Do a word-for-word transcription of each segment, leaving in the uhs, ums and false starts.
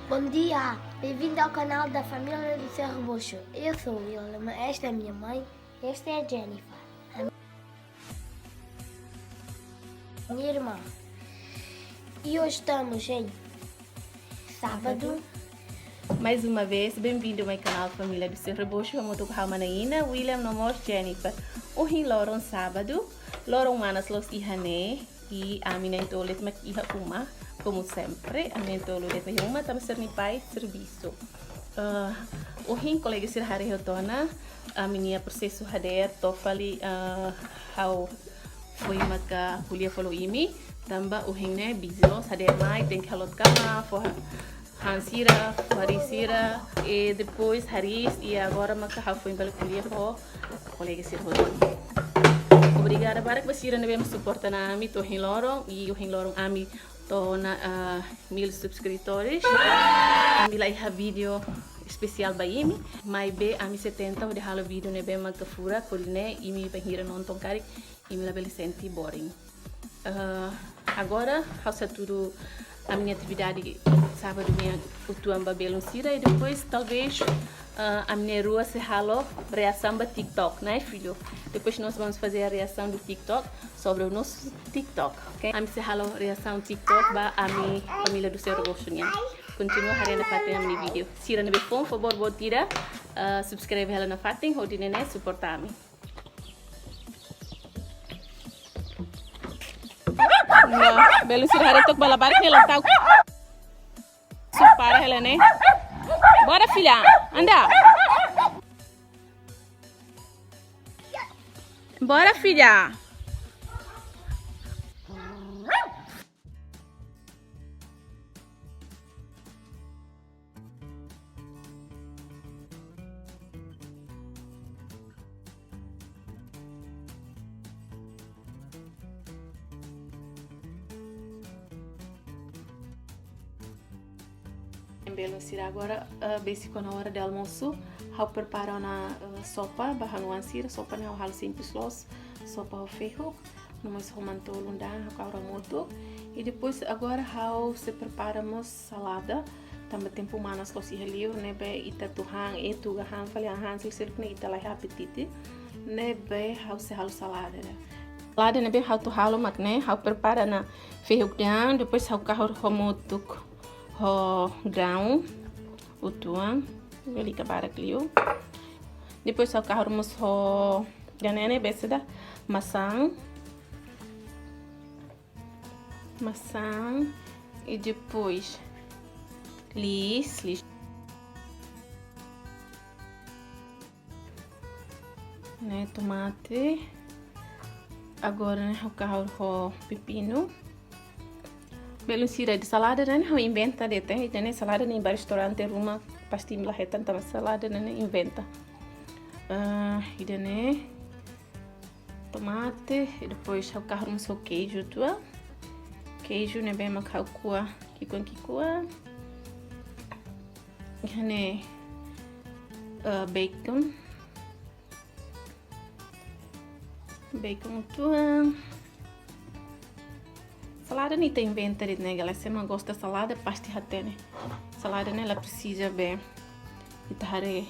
Bom dia, bem-vindo ao canal da família do Seu Rebocho. Eu sou o William, esta é minha mãe, esta é a Jennifer, a minha irmã. E hoje estamos em sábado. Mais uma vez, bem-vindo ao meu canal Família do Seu Rebocho. Hamutuk ho ha'u mana Ina, William no mós Jennifer. Ohin loron sábadu, loron manas loos iha ne'e. I ami na'in-tolu de'it mak iha uma, como sempre. Ami na'in-tolu de'it mak iha uma, tanba sira-nia pai servisu. Ah, ohin kolega sira haree hotu ona, ami-nia prosesu hadeer to'o fali, ah, ha'u foin maka ko'alia fali ho imi, tanba ohin ne'e busy loos, hadeer mai, tenke halo kama, fó ha-, han sira, fó hariis sira, i depois hariis, i agora maka ha'u foin bele ko'alia ho kolega sira hotu. Obrigada barak ba sira ne'ebé mak suporta ona ami to'o ohin loron, i ohin loron ami to'o ona, ah, mil subscritores. Ami la iha vídeo espesiál ba imi, maibé ami sei tenta hodi halo vídeo ne'ebé maka furak, hodi nune'e imi bainhira nonton karik, imi labele sente boring. Ah, agora, ha'u sei hatudu ami-nia atividade sábadu nian uitoan ba belun sira, i depois, talvez, ah, ami na'in-rua sei halo reasaun ba TikTok, né, filho? Depois nós vamos fazer a reação do TikTok sobre o nosso TikTok, ok? Ami sei halo reasaun TikTok ba ami Família do Seu Rebocho nian. Kontinua haree nafatin ami-nia vídeo. Sira ne'ebé foun, favór boot ida, ah, subscreve hela nafatin, hodi nune'e suporta ami. Nah, belun sira haree took ba labarik ne'e la ta'uk. Su para hela ne'e. Bora, filha, anda. Bora, filha. Belun sira, agora, eh, besik ona hora de almosu, ha'u prepara ona, eh, sopa ba ha'u-nia oan sira, sopa ne'e ha'u halo simples loos, sopa ho fehuk, no mós ho manu-tolun da'an, ha'u kahur hamutuk. I depois agora ha'u sei prepara mós salada, tanba tempu manas loos iha li'ur, ne'ebé ita atu han, etu ka han, fali han, han, sel-seluk ne'e ita la iha apetite, ne'ebé ha'u sei halo salada ida. Salada ne'ebé ha'u atu halo mak ne'e, ha'u prepara ona fehuk da'an, depois ha'u kahur hamutuk ho grão uitoan, bele ka barak liu. Depois ha'u kahur mós ho, ida-ne'e ne'e besik ida, masan. Masan. I depois liis, liis. Ne'e tomate. Agora ne'e ha'u kahur ho pepinu. Belun sira, ida-ne'e salada ne'e ha'u inventa de'it, eh. Ida-ne'e salada ne'e ba restaurante ruma pasti imi la hetan, tanba salada ne'e inventa. Ah, ida-ne'e tomate, i depois ha'u kahur mós ho keiju uitoan. Keiju ne'ebé mak ha'u ko'a ki'ikoan ki'ikoan. Iha ne'e, eh, bacon. Bacon uitoan. Salada ne'e ita inventa de'it, ne'e, galera. Se ema gosta salada, pasti hatene. Salada ne'e la presiza be ita haree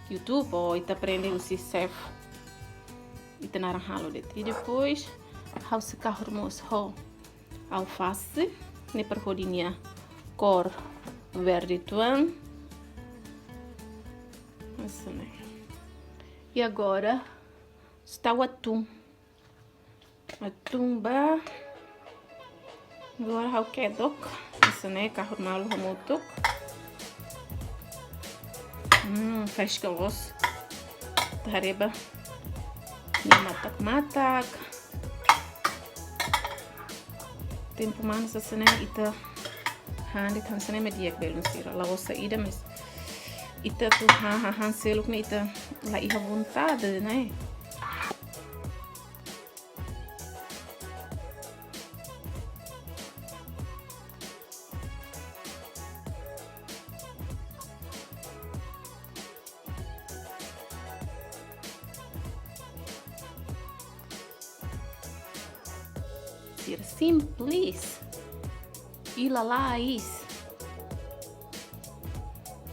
YouTube ou ita aprende husi chef. Ita naran halo de'it. I depois, ha'u sei kahur mós ho alfase, ne'e para hodi nia kór verde uitoan. Hanesan ne'e. I agora, sei tau atún. Atún ba. Agora ha'u kedok. Hanesan ne'e, kahur malu hamutuk. Hmm, freska loos. Ita haree ba nia matak-matak. Tempu manas hanesan ne'e ita han de'it, hanesan ne'e mak di'ak, belun sira. La'ós saida, mas ita atu han, han, han seluk ne'e ita la iha vontade, ne'e? Sira, simples i lalais.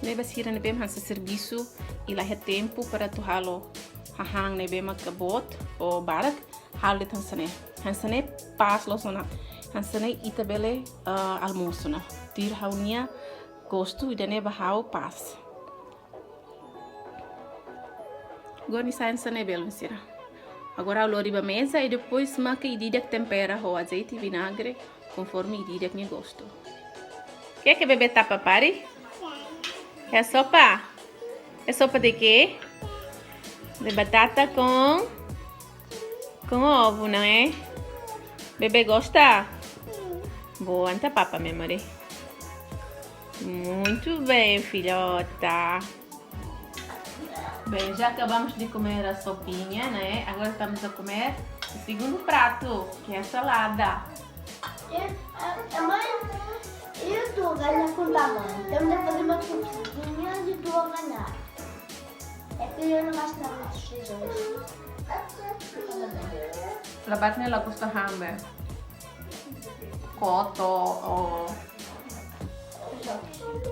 Ne'ebé sira ne'ebé hanesan servisu i la iha tempu para atu halo hahán ne'ebé maka boot ou barak, halo de'it hanesan ne'e. Hanesan ne'e pas loos ona. Hanesan ne'e ita bele, ah, almosu ona. Tuir ha'u-nia gostu, ida-ne'e ba ha'u pas. Agora nia sai hanesan ne'e, belun sira. Agora ha'u lori ba meza i depois maka ida-idak tempera ho azeite, vinagre, konforme ida-idak nia gostu. Quer que bebé tapa pari? É sopa? É sopa de quê? De batata com, com ovo, não é? Bebé gosta? Boa, entaun papa, meu amor. Muito bem, filhota. Bem, já acabamos de comer a sopinha, né? Agora estamos a comer o segundo prato, que é a salada. E, a, a mãe, e eu estou a ganhar com a mãe. Estamos a fazer uma coquinha e estou a ganhar. É que eu não gosto muito de feijões. Labarik ne'e la gosta han be koto ou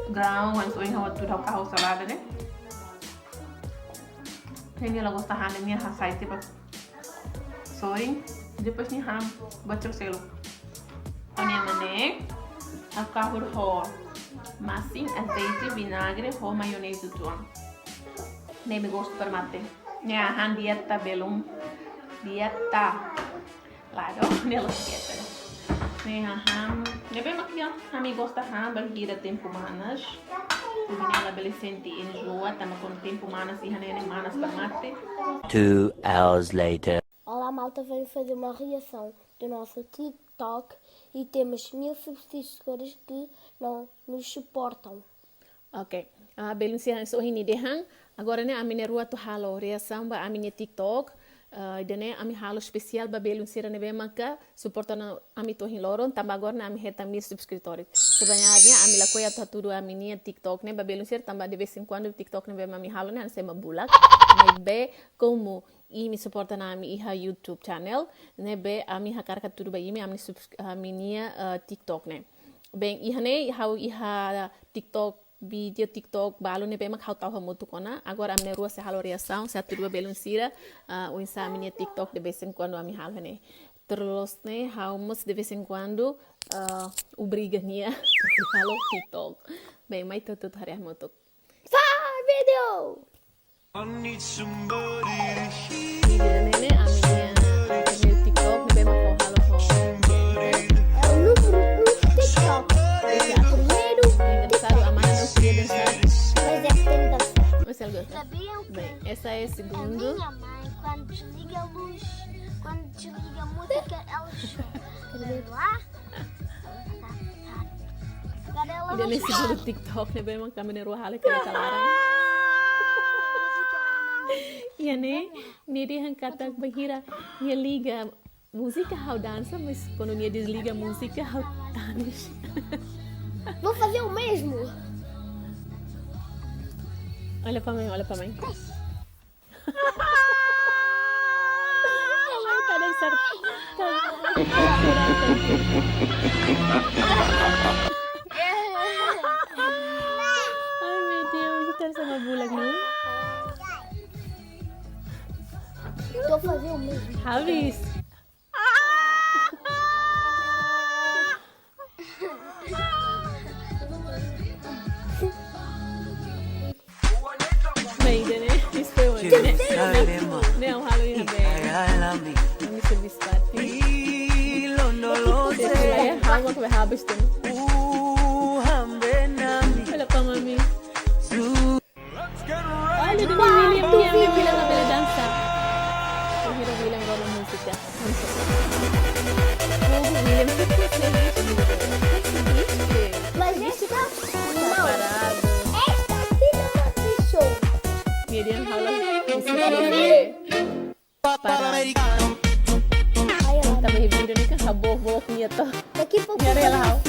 graun, mas ohin ha'u atu halo salada ne'e. Nia la gosta han, nia hasai tiha ba sorin, depois nia han ba celu-celu. Nia mane, ha'u kahur ho masin, azeite, vinagre, ho maionese uitoan. Ne'e ami gosta para mate. Nia han dieta belun. Dieta. Claro, ne'e la'ós dieta. Ne'e hahán. Ne'ebé mak iha, ami gosta han bainhira tempu manas. Ne'e labele sente enjoa, tanba kuandu tempu manas, iha ne'e manas para mate. Two hours later. Olá, malta, vamos fazer uma reação do nosso TikTok e temos mil subscritores que não nos suportam. Ok. Ah, belun sira, ohin ida-ne'e de'it. Agora ne'e ami na'in-rua atu halo reasaun ba ami-nia TikTok. Ah, ida-ne'e ami halo espesiál ba belun sira ne'ebé maka suporta ona ami to'o ohin loron, tanba agora ne'e ami hetan mil subscritores. Sebenarnya ami lakohi atu hatudu ami-nia TikTok ne'e ba belun sira, tanba de vez em quando TikTok ne'ebé ami halo ne'e hanesan ema bulak. Maibé komu imi suporta ona ami iha YouTube channel, ne'ebé ami hakarak hatudu ba imi ami subs-, ami-nia, eh, TikTok ne'e. Bem, iha ne'e ha'u iha TikTok, vídeo TikTok balu ne'ebé mak ha'u tau hamutuk ona. Agora ami na'in-rua sei halo reasaun, sei hatudu ba belun sira, ah, oinsá ami-nia TikTok de vez em quando ami halo ne'e. Terus ne'e ha'u mós de vez em quando, ah, obriga nia halo TikTok. Bem, mai ita hotu haree hamutuk. Fá vídeo! Vídeo ne'e ami-nia primeiru TikTok ne'ebé mak ha'u halo ho. É o número um TikTok. Esse é o primeiro TikTok. Engraçado, a mana não queria dançar. Mas é que tem que dançar. Mas ele gosta. Sabiam que... Bem, essa é a segunda. A minha mãe, quando desliga a luz, quando desliga a música, ela chora. Quer ver? Lá? Ida-ne'e segundu TikTok ne'ebé mak ami na'in-rua halo iha kalaran. Iha ne'e, nia dehan katak bainhira nia liga múzika ha'u dansa, mas kuandu nia desliga múzika ha'u tangis. Vou fazer o mesmo. Olha para mim, olha para mim. Tá dando certo. Tá. Ai, meu Deus, eu quero ser uma bula, não? Tô fazendo o mesmo. Ravis. Bem, ida-ne'e, isso foi ontem, né? Jerusalema. Não, halo iha be. Ikayalami. Ami servisu fatin. Ilondolote. Sekolah ya, halo ke habis tu. Uhambe nami. Olha para mami. Olha, Dona William, William, William, William, dança. Bainhira William gosta música. Fogo, William, que que você é isso, William? Mas esta não. Parado. Esta aqui não é show. William, halo. Para. Para. Ai, ai. Tá bem, vídeo ne'e kan ha'u book-book nia to. Daqui a pouco. Olha.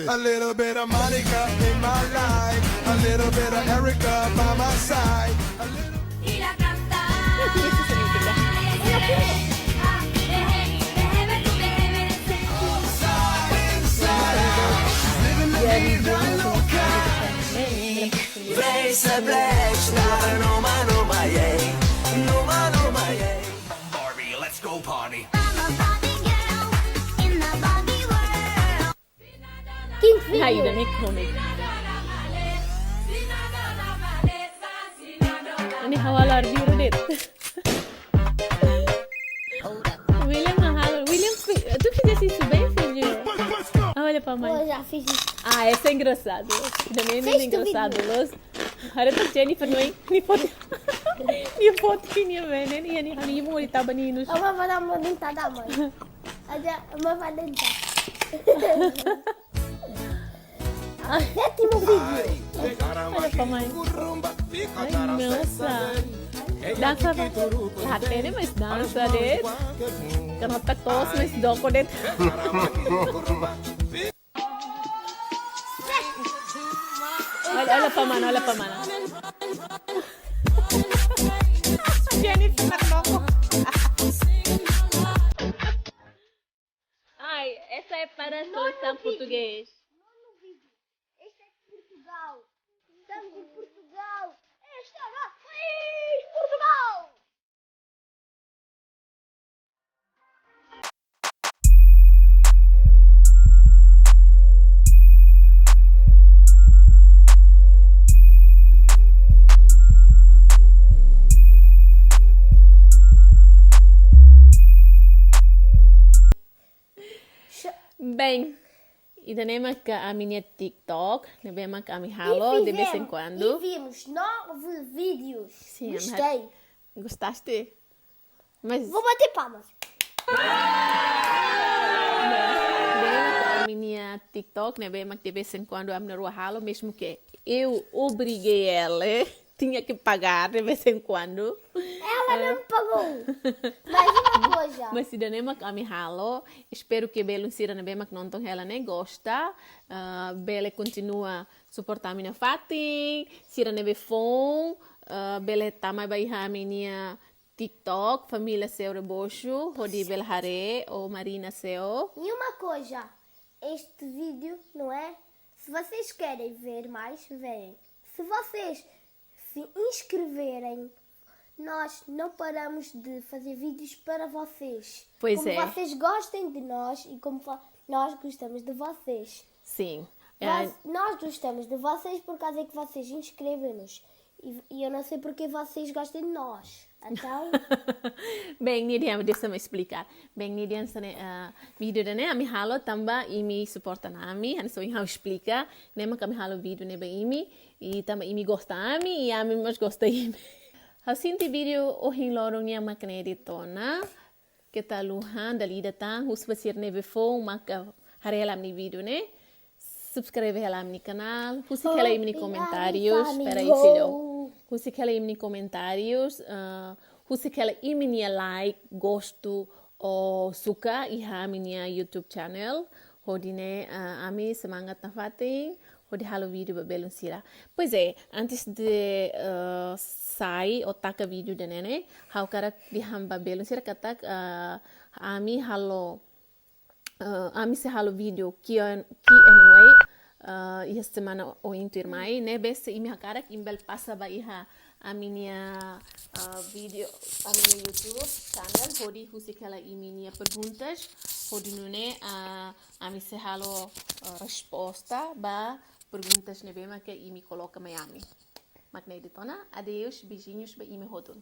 A little bit of Monica in my life, a little bit of Erica by my side. A little... Ela canta. Ela canta. Inside, inside. Splash, numa, numa, numa, yeah. Numa, numa, yeah. Barbie, let's go party. I'm a Barbie girl in the Barbie world. Quem que Ai, vem? Ainda nem come. Ani hawala arbiru det. William, mahalo. William, fi- tu fizeste isso bem, filho? Ah, olha pra mãe. Eu já fiz isso. Ah, esse é engraçado. Ainda nem, nem Fez tu engraçado, vídeo. Los. Haree to'ok Jennifer no, hein? Ni foto. Ni foto ini, men. Ni, ni, ni, mau ditambah ni nus. Ama pada mau dentada, mãe. Aja, ama pada dentada. Sétimo vídeo. Olha pra mãe. Ai, nossa. Dansa, tá? Lá tem, mas dansa de. Karena tak tos, mas doko de. Olha, olha pra mana, olha pra mana. Jennifer, tá louco? Ai, essa é para a seleção português. Nono vídeo. Este é de Portugal. Estamos em Portugal. Esta é a nossa Portugal. Bem, ida-ne'e mak ami-nia TikTok, ne'ebé mak ami halo de vez em quando. E vimos nove vídeos. Sim, gostei. Gostaste? Mas vou bater palmas. Bem, ami-nia TikTok, ne'ebé mak de vez em quando ami na'in-rua halo, mesmo que eu obriguei ela, tinha que pagar de vez em quando. Ela não pagou. Mas uma coisa. Mas ida-ne'e mak ami halo, espero que belun sira ne'ebé mak nonton hela ne'e gosta, ah, bele kontinua suporta ami nafatin, sira ne'ebé foun, ah, bele tama ba iha ami-nia TikTok, Família Seu Rebocho, hodi bele haree, ou Marina Seu. E uma coisa, este vídeo, não é? Se vocês querem ver mais, veem. Se vocês se inscreverem, nós não paramos de fazer vídeos para vocês. Pois é. Como vocês gostem de nós e como vo- nós gostamos de vocês. Sim. Nós, é, nós gostamos de vocês por causa que vocês inscrevem-nos. E, e eu não sei porque vocês gostam de nós. Então, bem, ne'e dehan, deixa-me explicar. Bem, ne'e dehan hanesan ne'e, ah, vídeo ida-ne'e ami halo tanba imi suporta ami, hanesan ohin ha'u esplika, ne'e mak ami halo vídeo ne'e ba imi, i tanba imi gosta ami, i ami mós gosta imi. Ha'u sente vídeo ohin loron nian mak ne'e de'it ona. Keta haluha, dala ida tan, husu ba sira ne'ebé foun maka haree hela ami-nia vídeo ne'e, subscribe hela ami-nia kanál, husik hela imi-nia komentárius, pera aí, filho. Husik hela imi-nia komentárius, ah, husik hela imi-nia like, gostu ou suka iha ami-nia YouTube channel, hodi nune'e, ah, ami semangat nafatin hodi halo vídeo ba belun sira. Pois é, antes de, eh, sai ou taka vídeo ida-ne'e, ha'u hakarak dehan ba belun sira katak, eh, ami halo, eh, ami sei halo vídeo Q and, Q and A, eh, iha semana oin tuirmai, ne'ebé se imi hakarak imi bele pasa ba iha ami-nia, eh, vídeo, ami-nia YouTube channel, hodi husik hela imi-nia perguntas, hodi nune'e, eh, ami sei halo, eh, resposta ba perguntas ne'ebé maka imi koloka mai ami. Mak ne'e de'it ona, adeus, beijinhos ba imi hotu.